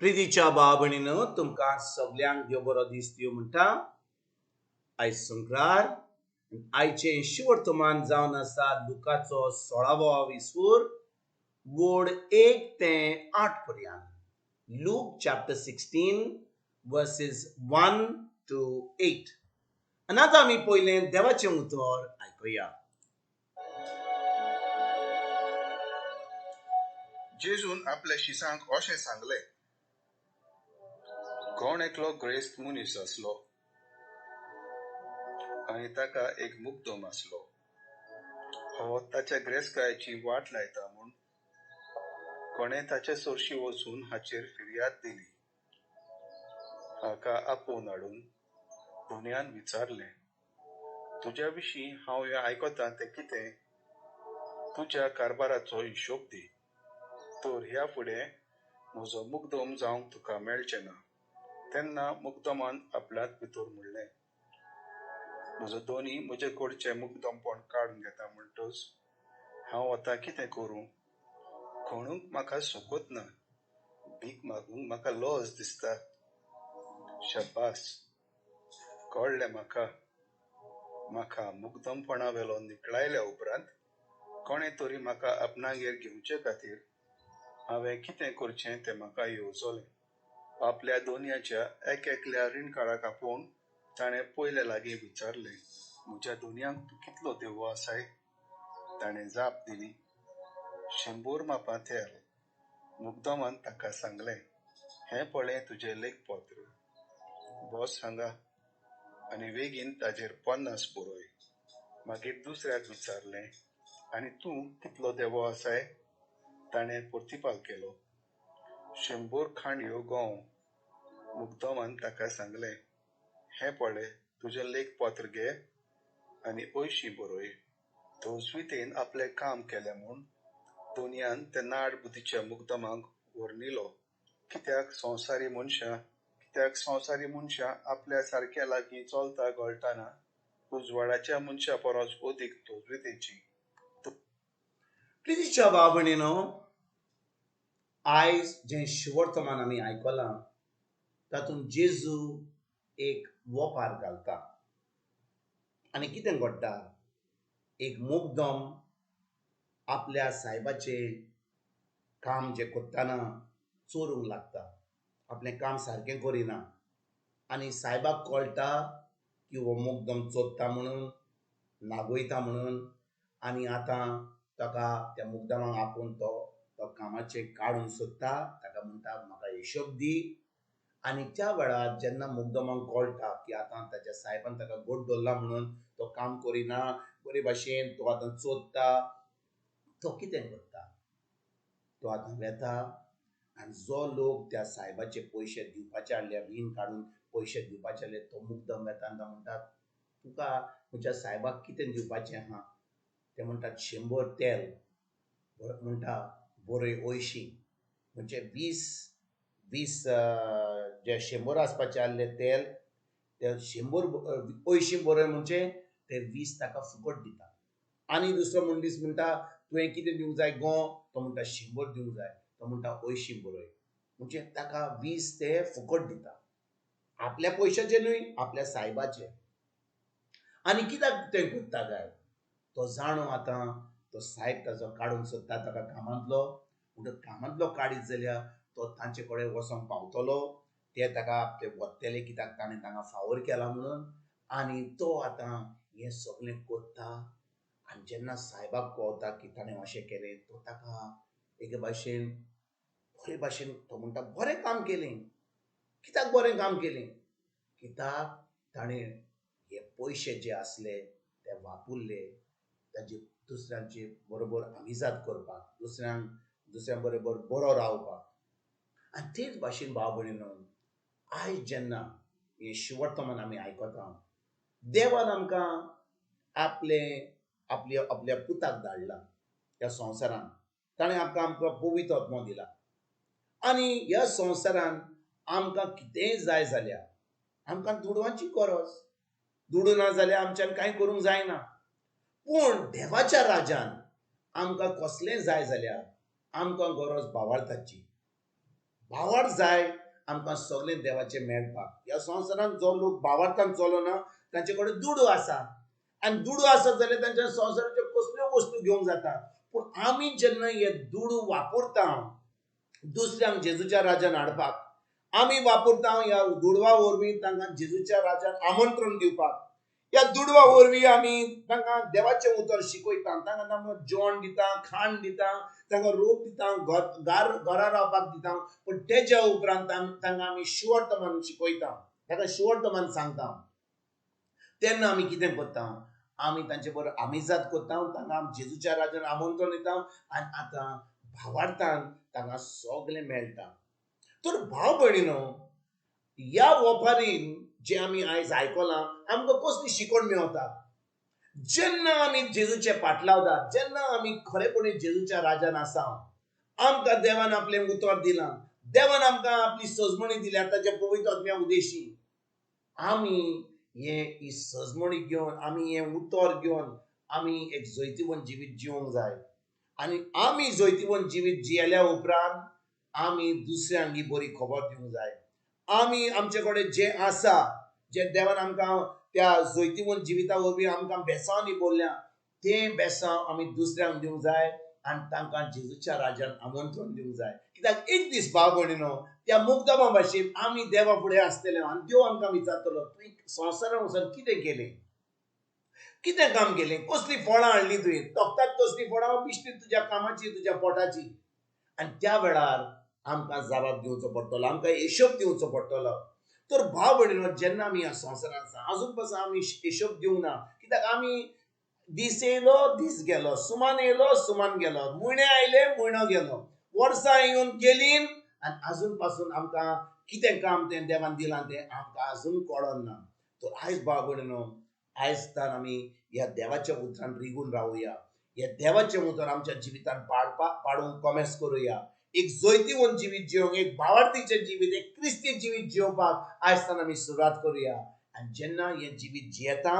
प्रितीच्या भाव भयणीनो, तुमकां सगल्यांक देव बरो दीस दिवं म्हणटा. आयज संक्रार, आयचें शिवर्तमान जावन आसा लुकाचो 16वो विसूर वोड 1 ते 8 पर्यंत. Luke chapter 16 verses 1 to 8. आनी आतां आमी पयलें देवाचें उतर आयकुया. जेजून आपल्या शिसांक अशें सांगलें, कोण एकलो ग्रेस्त मनीस आसलो आनी ताका एक मुग्दम आसलो. हो ताच्या ग्रेस्तकायेची वाट लायता म्हूण कोणें ताचे सरशी वचून हाचेर फिर्याद दिली. हाका आपोवन हाडून धनयान विचारलें, तुज्या विशीं हांव हें आयकतां तें कितें? तुज्या कारभाराचो हिशोब दी, तर ह्या फुडें म्हजो मुग्दम जावंक तुका मेळचें ना. तेन्ना मुग्दमान आपल्यात भितर म्हणलें, म्हजो दोनी म्हजे कडचें मुग्दमपण काडून घेता म्हणटच हांव आतां कितें करूं? खणूंक म्हाका सोकत ना, भीक मागूंक म्हाका लज दिसता. शाब्बास, कळ्ळें म्हाका. म्हाका मुग्दमपणा वेलो निकळायल्या उपरांत कोणें तरी म्हाका आपणागेर घेवचे खातीर हांवें कितें करचें तें म्हाका येवजलें. आपल्या दोनयाच्या एक एकल्या रिणकाराक आपोवन ताणें पयले लागीं विचारलें, म्हज्या दोनयांक तूं कितलो देवो आसाय? ताणें जाप दिली, 100 मापां तेल. मुग्दमान ताका सांगलें, हें पळय तुजें लेखपत्र, बस हांगा आनी वेगीन ताजेर 50 बरय. मागीर दुसऱ्याक विचारलें, आनी तूं कितलो देवो आसाय? ताणें प्रतिपाल केलो, 100 खांडयो गंव. मुग्दमान ताका सांगलें, हें पळय तुजें लेखपत्र घे आनी 80 बरय. तजवितेन आपलें काम केलें म्हूण दोनयान त्या नाड बुद्धीच्या मुग्दमाक वर्णिलो. कित्याक संवसारी मनशां आपल्या सारक्या लागीं चलता गळटाना उजवाडाच्या मनशा परस अदीक तजवितेची. प्रितीच्या भाव भयणीनो, आयज जें शिवर्तमान आमी आयकलां तातूंत जेजू एक वोपार घालता. आनी कितें घडटा, एक मुग्दम आपल्या सायबाचें काम जें करतना चोरूंक लागता, आपलें काम सारकें करिना. आनी सायबाक कळटा की हो मुग्दम चोरता म्हणून, नागयता म्हणून. आनी आतां ताका त्या मुग्दमाक आपोवन तो कामाचें काडूंक सोदता. ताका म्हणटा, म्हाका हिशोब दी. आनी त्या वेळार जेन्ना मुग्दमाक कळटा की आतां ताच्या सायबान ताका गोड दवरला म्हणून तो काम करिना बरे भाशेन, तो आतां चोरता, तो कितें करता, तो आतां वेता आनी जो लोक त्या सायबाचे पयशे दिवपाचे हाडले, रीण काडून पयशे दिवपाचे हाडले, तो मुग्दम वेता आनी तो म्हणटा, तुका म्हज्या सायबाक कितें दिवपाचें आहा? ते म्हणटात 100 तेल. म्हणटा बरय 80, म्हणजे 20 जे 100 आसपाचे आहले तेल, ते 100 80 बरय म्हणजे ते 20 ताका फुकट दिता. आनी दुसरो मनीस म्हणटा, तुवें कितें दिवंक जाय गो? तो म्हणटा 100 दिवंक जाय. तो म्हणटा 80 बरय, म्हणजे ताका 20 ते फुकट दिता, आपल्या पयशाचे न्हय, आपल्या सायबाचे. आनी कित्याक तें करता काय? तो जाणो आतां तो सायब ताजो काडूंक सोदता ताका कामांतलो. म्हणटकच कामांतलो काडीत जाल्यार तो तांचे कडेन वचोंक पावतलो, ते ताका ते वत्तेले कित्याक ताणें तांकां फावोर केला म्हणून. आनी तो आतां हें सगळें करता. आनी जेन्ना सायबाक कळटा की ताणें अशें केलें, तो ताका एके भाशेन बरे भाशेन तो म्हणटा, बरें काम केलें. कित्याक बरें काम केलें? कित्याक ताणें हे पयशे जे आसले ते वापरले ताजे दुसऱ्यांचे बरोबर आमिजाद करपाक, दुसऱ्यां बरोबर बरो रावपाक. आनी तेच भाशेन भाव भयणीनो, आयज जेन्ना हें शिवर्तमान आमी आयकता, देवान आमकां आपले आपल्या आपल्या पुताक धाडला ह्या संवसारान. ताणें आमकां पवित्र आत्मो दिला. आनी ह्या संवसारान आमकां कितेंय जाय जाल्यार आमकां दुडवांची गरज. दुडू ना जाल्यार आमच्यान कांय करूंक जायना. पूण देवाच्या राजान आमकां कसलें जाय जाल्यार आमकां गरज भावार्थाची. भावार्थ जाय आमकां सगळें देवाचें मेळपाक. ह्या संवसारांत जो लोक भावार्थान चलना तांचे कडेन दुडू आसा आनी दुडू आसत जाल्यार तांच्या संवसाराच्यो कसल्यो वस्तू घेवंक जाता. पूण आमी जेन्ना हे दुडू वापरता दुसऱ्यांक जेजूच्या राजान हाडपाक, आमी वापरता ह्या दुडवा वरवीं तांकां जेजूच्या राजान आमंत्रण दिवपाक, ह्या दुडवा वरवीं आमी तांकां देवाचें उतर शिकयता, तांकां तांकां जेवण दिता, खाण दिता, तांकां रोप दिता, घरा रावपाक दिता. पूण तेज्या उपरांत तांकां आमी शिवर्तमान शिकयता, तांकां शिवर्तमान सांगता. तेन्ना आमी कितें करता, आमी तांचे बरोबर आमिजाद करता, तांकां जेजूच्या राजान आमंत्रण दिता आनी आतां भावार्थान तांकां सगळें मेळटा. तर भाव भयणीनो, ह्या वपारीन जे आमी आयज आयकलां आमकां कसली शिकवण मेवता? जेन्ना आमी जेजूचे पाटलावतात, जेन्ना आमी खरेपणी जेजूच्या राजान आसा, आमकां देवान आपलें उतर दिलां, देवान आमकां आपली सजमणी दिल्या ताच्या पवित्र आत्म्या उदेशी, आमी हे ही सजमणी घेवन, आमी हें उतर घेवन आमी एक जैतिवंत जिवीत जिवंक जाय. आनी आमी जैतिवंत जिवीत जियेल्या उपरांत आमी दुसऱ्यांक ही बरी खबर दिवंक जाय. आमी आमचे कडेन जें आसा, जें देवान आमकां त्या जैतिवंत जिविता वरवीं आमकां बेसांवांनी बोल्ल्या, तें बेसांव आमी दुसऱ्यांक दिवंक जाय आनी तांकां जेजूच्या राजान आमंत्रण दिवंक जाय. कित्याक एक दीस भाव भयणीनो, त्या मुगदमा भाशेन आमी देवा फुडें आसतले आनी देव आमकां विचारतलो, तुवें संवसारान वचून कितें केलें, कितें काम केलें, कसलीं फळां हाडलीं तुवें, तोखतात तसलीं फळां बिश्टी तुज्या कामाची, तुज्या पोटाची. आनी त्या वेळार आमकां जबाब दिवचो पडटलो, आमकां हिशोब दिवचो पडटलो. तर भाव भयणीनो, जेन्ना आमी ह्या संवसारांत आसा अजून पासून आमी हिशोब दिवंक ना, कित्याक आमी दीस येयलो दीस गेलो, सुमान येयलो सुमान गेलो, म्हयने आयले म्हयनो गेलो, वर्सां येवन गेलीं आनी अजून पासून आमकां कितें काम तें देवान दिलां तें आमकां अजून कळोन ना. तर आयज भाव भयणीनो, आयज तान आमी ह्या देवाच्या उतरान रिगून रावया, ह्या देवाचें उतर आमच्या जिवितान पाडूंक कोमेस करुया. एक जैतिवंत जिवीत जिवंक, एक भावार्थीचें जिवीत, एक क्रिस्ती जिवीत जिवपाक आयज तान आमी सुरवात करुया. आनी जेन्ना हें जिवीत जियेता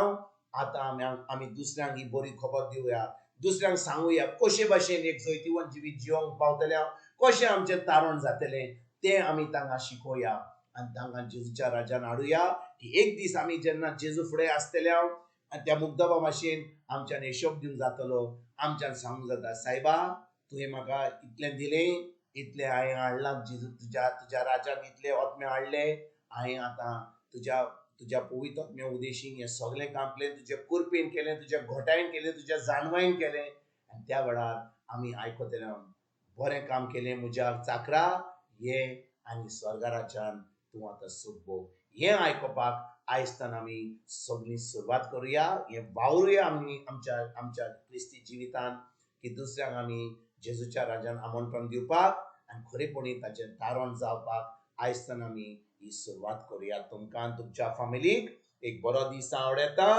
आतां आमी दुसऱ्यांक ही बरी खबर दिवया, दुसऱ्यांक सांगुया कशे भाशेन एक जैतिवंत जिवीत जिवंक पावतलें, कशें आमचें तारण जातलें तें आमी तांकां शिकोवया आनी तांकां जेजूच्या राजान हाडुया की एक दीस आमी जेन्ना जेजू फुडें आसतले आनी त्या मुगदबा भाशेन आमच्यान हिशोब दिवंक जातलो, आमच्यान सांगूंक जाता, सायबा तुवें म्हाका इतलें दिलें, इतलें हांवें हाडलां, जेजू तुज्या तुज्या राजान इतले आत्मे हाडले, हांवें आतां तुज्या तुज्या पवित्र आत्म्या उदेशीन हें सगळें काम केलें, तुज्या कृपेन केलें, तुज्या घोटायेन केलें, तुज्या जाणवायेन केलें. आनी त्या वेळार आमी आयकतले, बरें काम केलें म्हज्या चाकरा, ये आनी स्वर्गाराच्यान तूं आतां सूख भोग. हें आयकुपाक आयज आमी सगळीं सुरवात करुया, हें वावरुया आमी आमच्या आमच्या क्रिस्ती जिवितान की दुसऱ्यांक आमी जेजूच्या राजान आमंत्रण दिवपाक आनी खरेपणी ताचें तारण जावपाक आयज आमी ही सुरवात करुया. तुमकां तुमच्या फामिलीक एक बरो दीस आवडटा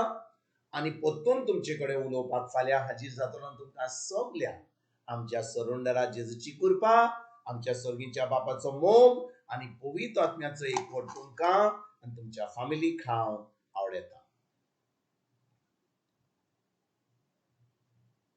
आनी परतून तुमचे कडेन उलोवपाक फाल्यां हाजीर जातलो. तुमकां सगल्या आमच्या सरुंडरा जेजूची कृपा, आमच्या सर्गीच्या बापाचो मोग आनी पवित्र आत्म्याचो एकवट तुमकां आनी तुमच्या फामिलीक हांव आवडटा.